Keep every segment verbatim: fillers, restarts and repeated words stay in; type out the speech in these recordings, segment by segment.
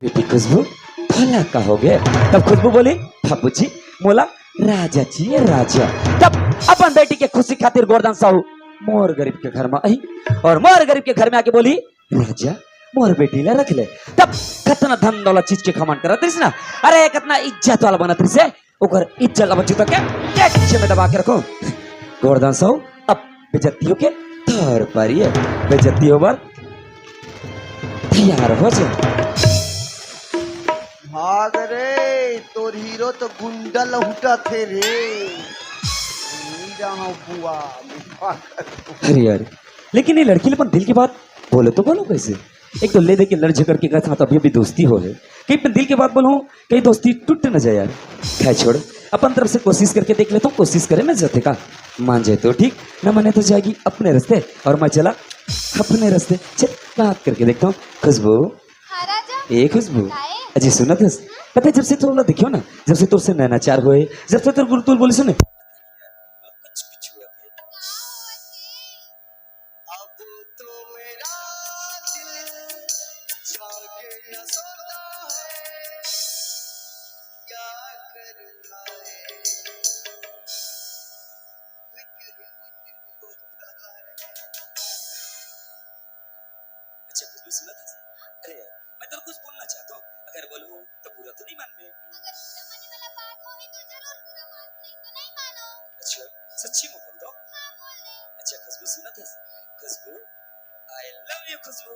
बेटी खुशबू, भला का होगे? तब खुशबू बोली, बाबूजी, मोला राजा चाहिए, राजा। तब अपन बेटी के खुशी खातिर गोरधन साहू मोर गरीब के घर में आई अउ मोर गरीब के घर में आके बोली, राजा, मोर बेटी ला रख ले। तब कतना धन दौलत चीज के घमंड करत रहिस ना, अरे कतना इज्जत वाला बनत रहिस हे, ओकर इज्जत ला बच्चू तक के एक पीछे में दबा के रखो। गोरधन साहू अब बेइज्जती होके तौर पर ये बेइज्जती होबर तैयार हो जा। भाग रे, तोर हीरो तो गुंडा लहुटा थे रे। नहीं रहा बुआ, मैं भाग। अरे यार, लेकिन ये लड़की अपन दिल की बात बोले तो बोलो कैसे? एक तो ले दे के लड़ झगड़ के साथ अभी अभी दोस्ती हो है, कहीं अपन दिल की बात बोलूं, कहीं दोस्ती टूट न जाए यार। खैर छोड़, अपन तरफ से कोशिश करके देख लेता हूँ, कोशिश करे न जाते का, मान जाए तो ठीक, न माने तो जाएगी अपने रास्ते और मैं चला अपने रास्ते। चल बात करके देखता हूँ। खुशबू, हाँ राजा। ए खुशबू, काहे? अजी सुनत हस? हम्म? पता है जब से तोला देखियो ना, जब से तोर से नैनाचार होए, जब से तोर गुरतुल बोली सुने, कुछ कुछ हुआ था। अब तो मेरा दिल जाके न सोता है, क्या करूँगा रे? अच्छा, खुशबू सुनत हस? अरे यार, मैं तोर कुछ बोलना चाहता हूँ, अगर बोलूँ तो बुरा तो नहीं मानबे? अगर बुरा माने वाला बात होही तो जरूर बुरा मानहूँ, नहीं तो नहीं मानहूँ। अच्छा, सच्ची में बोल दो। हाँ, बोल दे। अच्छा, खुशबू सुनत हस? खुशबू, I love you खुशबू।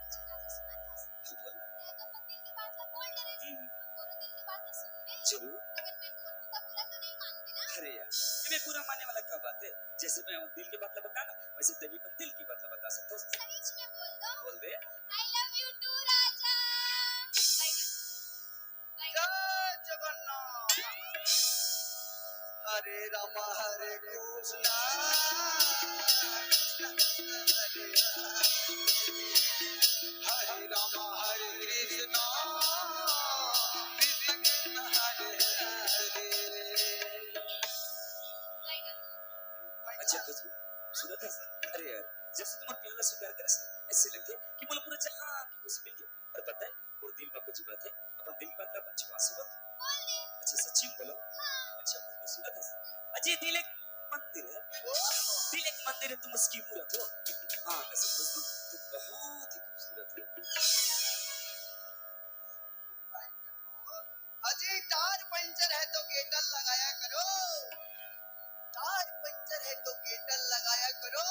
अच्छा, राजा सुनत हस? हाँ, बोल ना। मैं तो अपन दिल की बात ला बोल डरे हूँ। हम्म। अब तोरो दिल की बात ला सुनबे? जरूर। अगर मैं बोलूँ तो बुरा तो नहीं मानबे ना? अरे यार, एमे बुरा माने वाला का बात है? जैसे मैं अपन दिल की बात ला बता ना, वैसे तैं भी अपन दिल की बात ला बता सकत हस। सही में बोल दो। बोल दे। I love you too राजा। जय जगन्नाथ। हरे राम हरे कृष्णा, हरे राम हरे कृष्णा, कृष्ण कृष्ण हरे हरे। अच्छा खुशबू, सुनत हस? अरे यार, जब से तोर प्यार ला स्वीकार करेस ना, ऐसे लगथे कि मोला पूरा जहां के खुशी मिल गे। अउ पता है, मोर दिल में कुछ बात है, अपन दिल की बात ला अपन जुबान से बोल दो। बोल दे। अच्छा, सच्ची में बोलो। हाँ। अच्छा, बोल दो, सुनत हस? अजी, दिल एक मंदिर है। दिल एक मंदिर है, तुम उसकी मूरत हो। हाँ, कसम खुशबू, तुम बहुत ही खूबसूरत हो। अजी, टायर पंचर है तो गेटर लगाया करो, टायर पंचर है तो गेटर लगाया करो।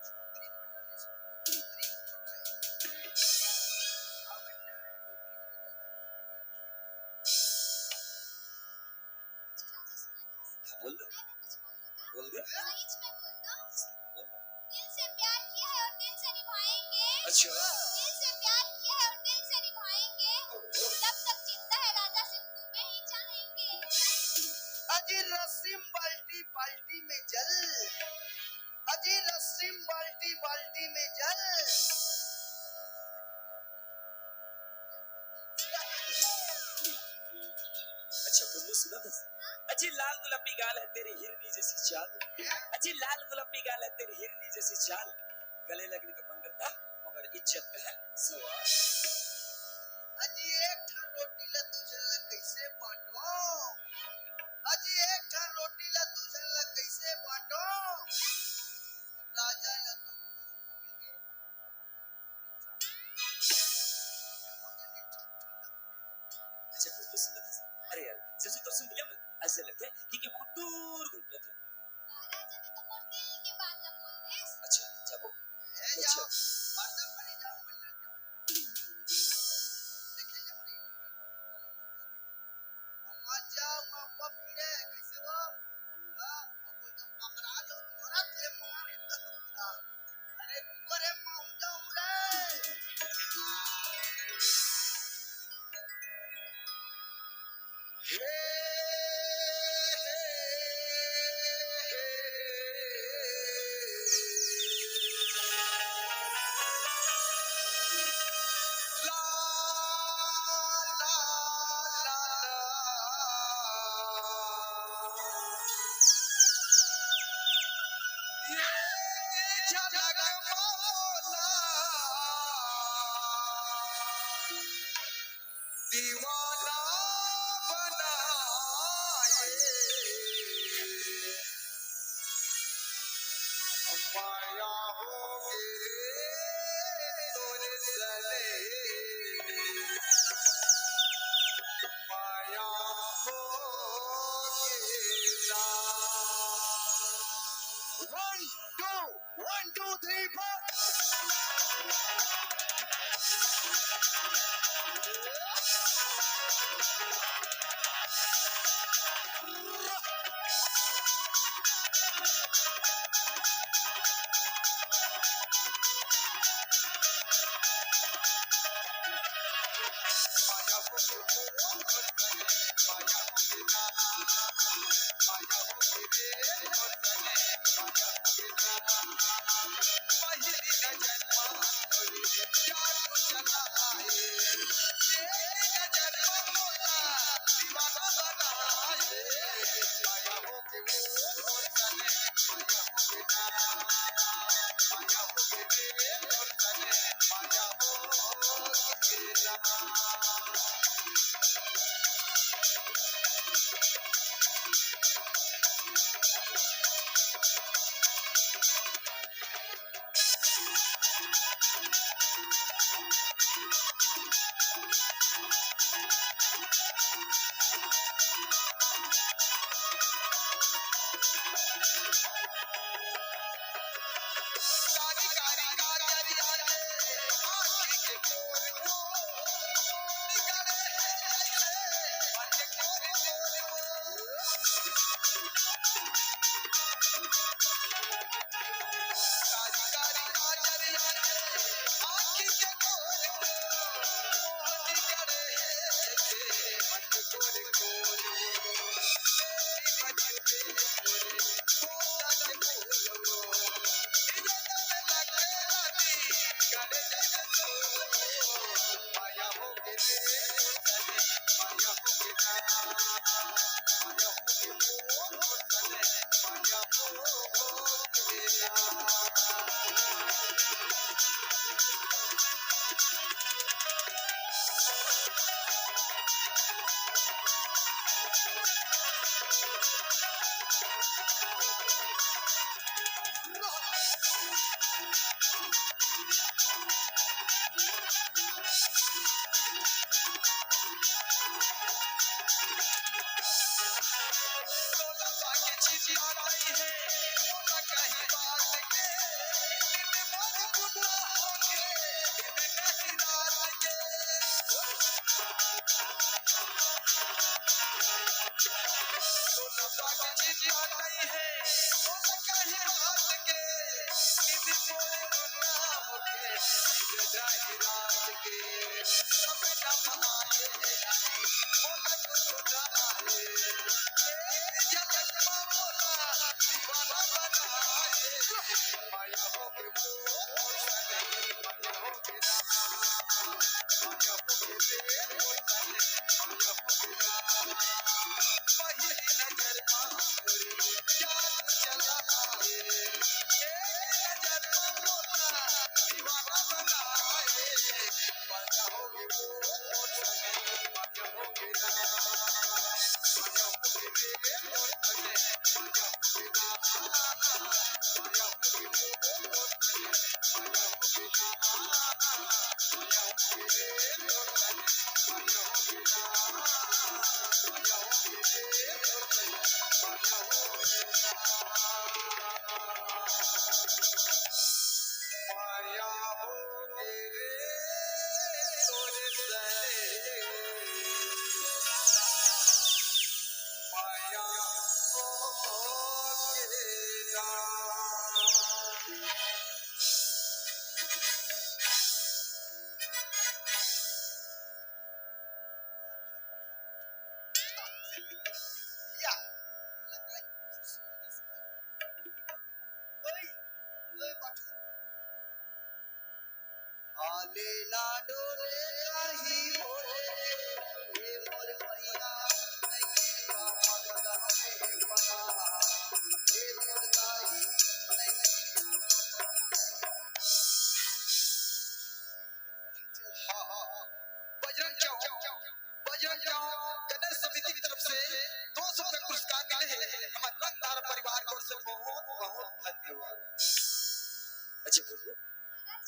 छोकरी पटाने से पहले स्त्री को पटाया। हाँ, बोल दो। बोल दो। सही में बोल दो। बोल दो। दिल से प्यार किया है और दिल से निभाएंगे। अच्छा। दिल से प्यार किया है और दिल से निभाएंगे। जब तक जिंदा है राजा सिंह तुम्हें ही चाहेंगे। अजी रस्सी में बाल्टी, बाल्टी में जल। अजी रस्सी में बाल्टी, बाल्टी में जल। अच्छा, खुशबू सुनत हस? अजी लाल गुलाबी गाल है तेरी हिरनी जैसी चाल। अजी लाल गुलाबी गाल है तेरी हिरनी जैसी चाल। गले लगने का मन करता, मगर इज्जत का है सवाल। अजी एक ठन रोटी ला दू झन ला कैसे बांटो? अजी एक ठन रोटी ला दू झन ला कैसे बांटो? राजा ला तो अच्छा, खुशबू सुनत हस? अरे यार, जैसे तोर से मिले ना, ऐसे लगथे कि, कि बहुत दूर घूम के थे। महाराज जी तो मोर दिल के बात ला बोल दे। अच्छा, जाबो। ए, अच्छा। जाओ, WhatsApp पर ही जाओ, मन लग जाओ। देखे जाओ रे। झलक मा मोला दीवाना बनाए। माया होगे रे तोर सने, माया होगे ना। One, two, one, two, three, four. चुप हो।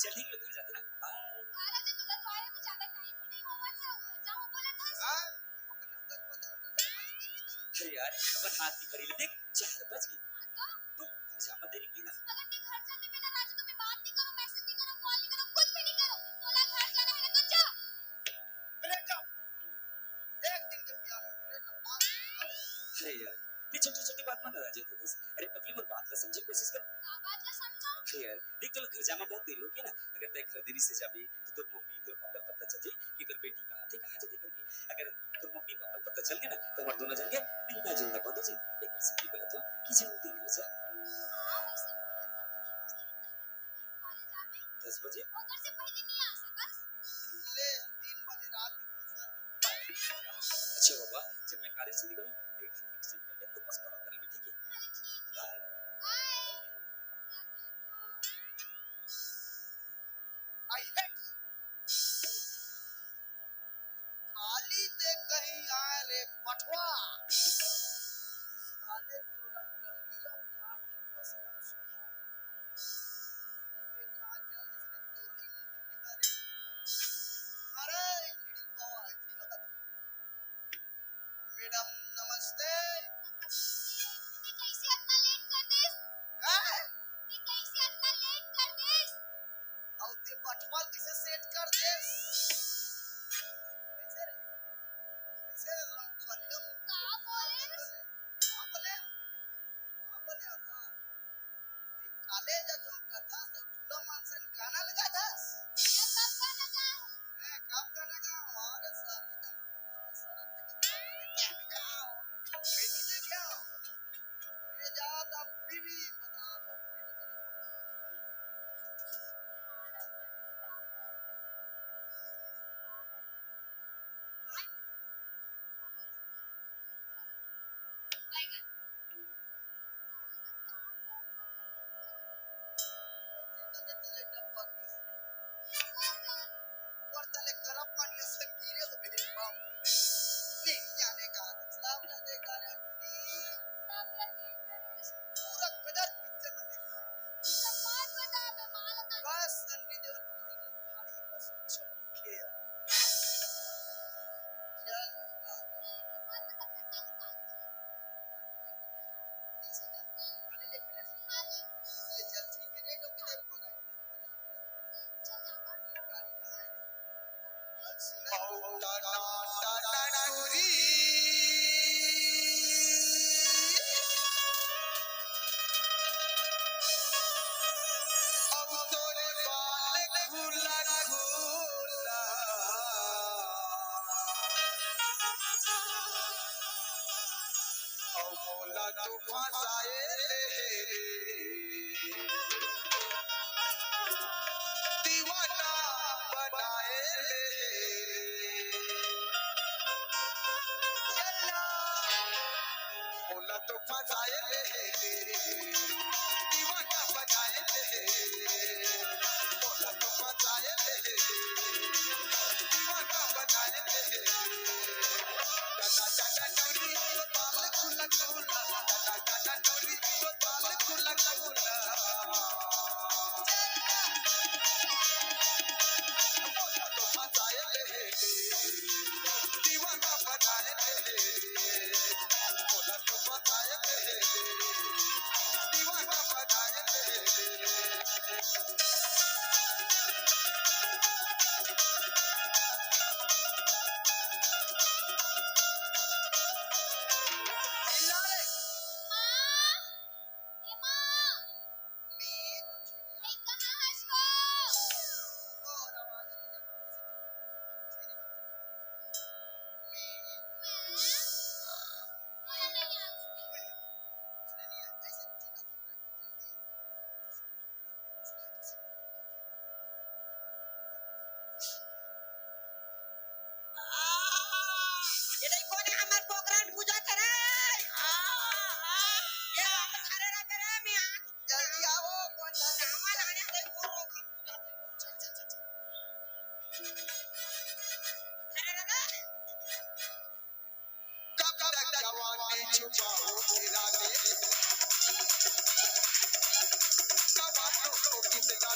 चल ठीक है, घर जाते ना। बाय। महाराज, तुला तो आया को ज्यादा टाइम भी नहीं हुआ था, घर जाऊं बोला था। हाँ? अरे यार, अपन हाथ की घड़ी ले देख, चार बज गए। हाँ तो? तू घर जा, मत देरी हुई ना। अगर मैं घर जाने में ना राजू, तो मैं बात नहीं करूं, मैसेज नहीं करूं, कॉल नहीं करूं, कुछ भी नहीं करूं। तोला घर जाना है ना तो जा। ब्रेकअप। एक दिन के प्यार में ब्रेकअप। अरे यार, ये छोटी-छोटी बात में नाराज होता है। अरे पगली, मोर बात ला समझे कोशिश कर। का बात ला समझो? अरे यार, देख, तोला घर जामा बहुत देरी हो गया ना। अगर तय घर देरी से जाबे, तो तोर मम्मी, तोर पापा ला पता चल जाए कि कर बेटी कहाँ थे, कहाँ जाते करके। अगर तोर मम्मी पापा ला पता चल गया ना, तो हमारे दोनों जन के मिलना जुलना बंद हो जाए। एक से भी गलत हो कि जल्दी घर जा। हाँ, वैसे बोला था कि दस बजे निकल जाते हैं कॉलेज आवे। दस बजे? ओकर से पहले नहीं आ सकस। ले, तीन बजे रात के दूसरा दिन। अच्छा बाबा, जब मैं कॉलेज से निकलूं, तो एक जल्दी से निकल के तो बस पकड़ कर लेबे, ठीक है? अरे ठीक है। बाय। बाय। Love you too। I hate you। काली ते कहीं आए रे बठवा, साले तोला टंगिया काट के बसवा सुखा। अरे कहाँ चल रही रे तोरई मुंह की हरे? अरे इड़ी बाबा जी। मैडम नमस्ते। ये कैसे इतना लेट कर देस? हैं? ये कैसे इतना लेट कर देस? अउ ते बठवा कैसे सेट कर देस? कैसे रे? कैसे रे रंग खलिया मुंह? का बोले? का बोले? का बोले हाँ? ये कॉलेज जो कथा से टूला मानसन गाना लगा दस। ये कब का लगा? ए, कब का लगा? अरे सारी तो मतलब सारा पे तो क्या क्या? बेटी ने क्या? ये जा तब बीवी बता, तब बीवी बता। ऊपर तले करप पानी असन गिरे हो मेरे बाप रे। नहीं जाने का सब ना देखा रे टूरी। पूरा गदर पिक्चर ना देखा। बस सन्नी देओल पूरी में खाड़ी बस चमके। चल। अउ मोला तो फंसाए ले हे रे, दीवाना बनाए ले हे रे। चला, मोला तो फंसाए ले हे रे, दीवाना बनाए ले हे रे, मोला तो फंसाए ले हे रे, दीवाना बनाए ले हे रे। ये नहीं कोने हमर प्रोग्राम पूजा करे। ये आप खड़े रह करे, मैं आ जल्दी आओ, कौन सा नावा लाने दे, वो प्रोग्राम पूजा करे। चल, चल, चल, चल। खड़े रह रे। कब तक जवानी छुपाओगे रानी? जवानों को कितना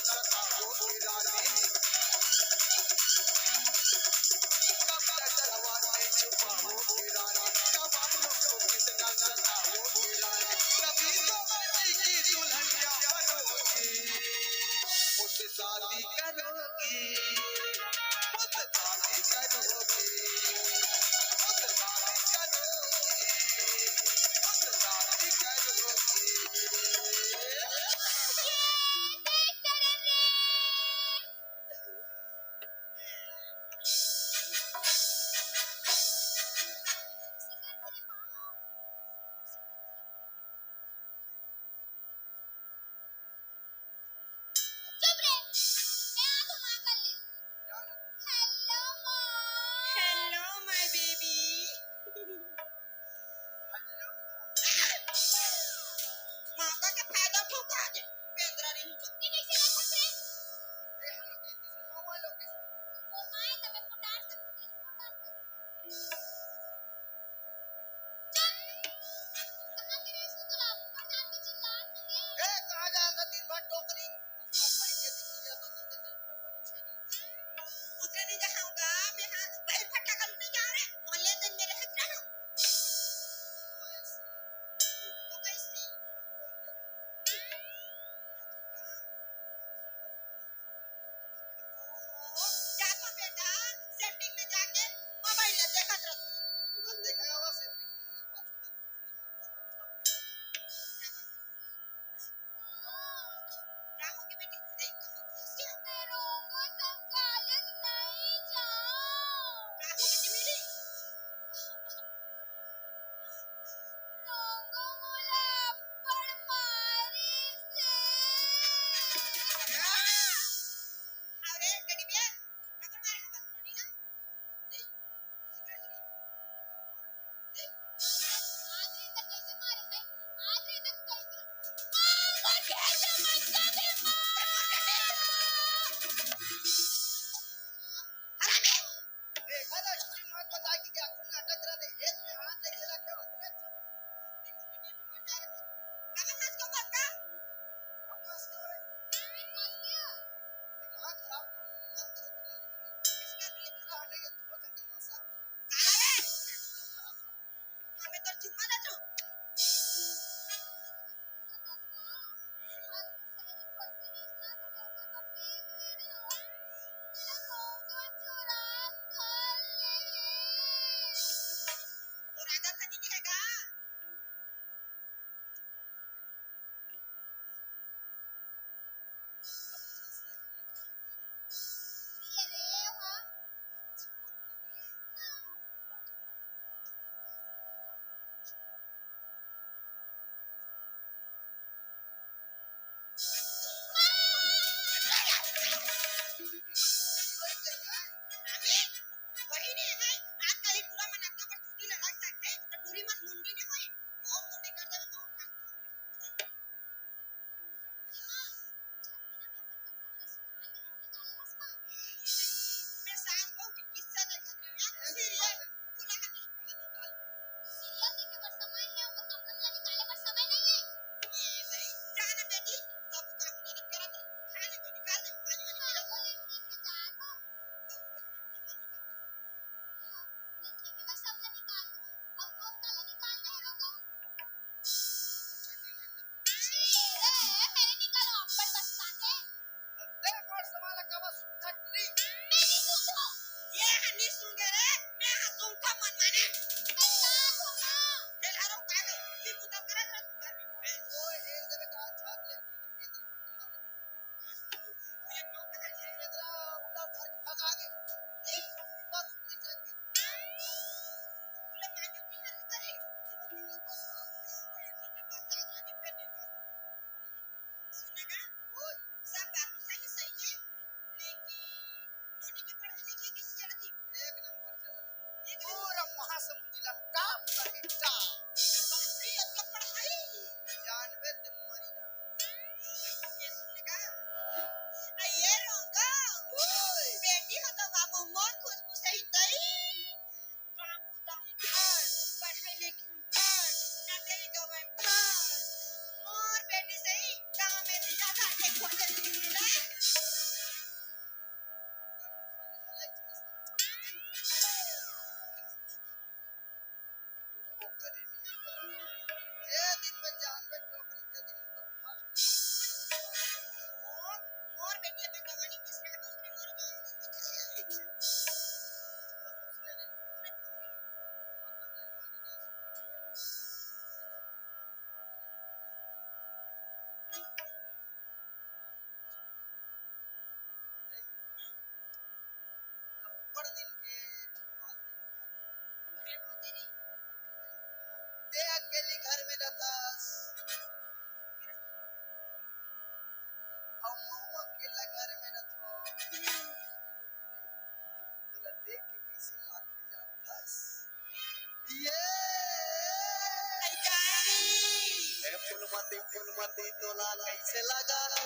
फूलमती, फूलमती तोला कैसे लगा रे?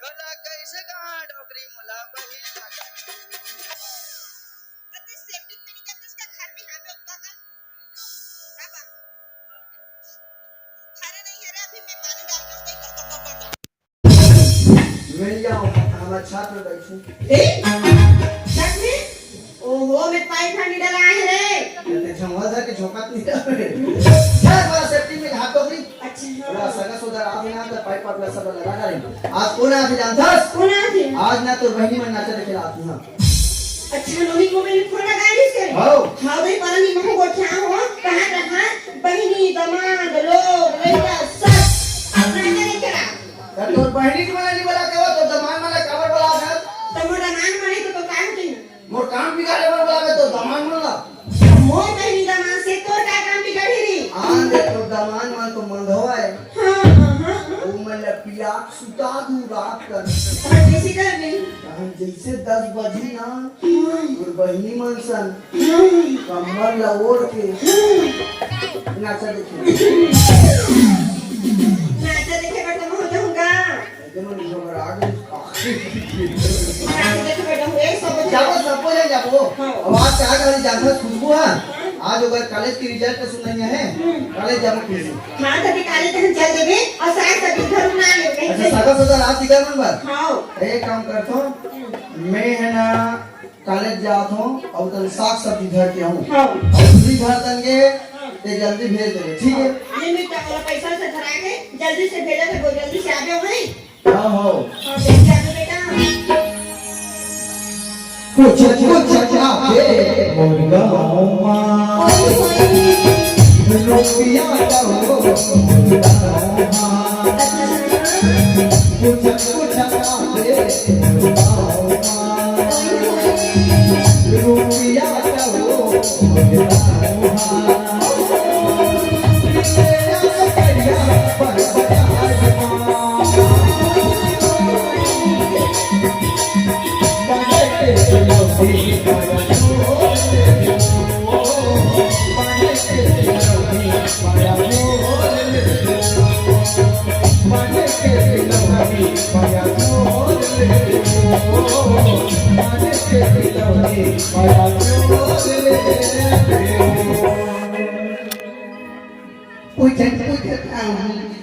तोला कैसे कहा डोकरी मोला बहिन लगा। अरे सेटिंग में नहीं जाते, इसका घर में यहाँ पे होता था। बाबा। घर नहीं है रे, अभी मैं पानी डाल के उसको कर, कर, कर, कर, कर। मिल जाओ, हम अच्छा तो बैठू। ए? सच में? ओहो, मैं पाइप पानी डाला है रे। ये ते झंगवा धर के झोंकत नहीं रहे। चल, बड़ा सेटिंग में हाथ तो गई। अच्छा, हाँ। बड़ा सगा सोदर आप ना तो पाइप पाइप सब लगा डाले। आज कोन आथे जानथस? कोन आथे? आज ना तोर बहिनी मन नाचा देखे ला आथे। अच्छा, नोनी को मैंने फोन लगाया नहीं करे? हाँ। हाँ भाई, पता नहीं महू गोठिया हो, कहाँ कहाँ बहिनी, दमाद, लोग, लइका, सब अपना करे करा। त तोर बहिनी के मन नहीं बुलाते हो, तो दमाद मन ला काबर बुलावत हस? तो मोर दमाद मन है तो, तो काम की ना? मोर काम बिगाड़े बर बुलावे तो दमाद मन ला। मोर बहिनी दमाद से तोर का काम बिगाड़े रे? आन दे, तोर दमाद मन तो मंधवा है। हाँ, हाँ, हाँ, हाँ। वो मन ला पिया सुता दू रात कर। और जैसे कर नहीं। हम जैसे दस बजी ना, हाँ। तोर बहिनी मन सन, हाँ। कम्बल ला ओढ़ के, हाँ। नाचा देखे। नाचा देखे बर तो मैं होते हूँ का? एकदम घबरा गई। नाचा देखे बर तो हुए, सब होते जाबो, सबो ले जाबो। हाँ। अब आज का घड़ी जानथस खुशबू है? हाँ। आज ओकर कॉलेज के रिजल्ट सुनइया है। हम्म। कॉलेज जाबो खुशबू। हाँ, तो अभी कॉलेज तक चल देबे और साग सब्जी घर में ना लेबे। अच्छा, सगा सगा रात निकल मन बर? हाँ। एक काम करथो, हम्म। मैं है ना कॉलेज जात हूँ और तन साग सब्जी धर के आऊँ। हाँ। और फ्री धर तन के, हाँ। ते जल्दी भेज देबे, ठीक है? ये मैं क्या बोला, पैसा से धरा के जल्दी से भेजा थे, वो जल्दी से आ गए भाई। हाँ, हो। हाँ, जल्दी आ गए बेटा। कुछ, कुछ जाके मुर्गा माँ। ओए, ओए। रुपया दो, मुर्गा माँ। अच्छा। कुछ, कुछ जाके पूछत पूछत आऊं।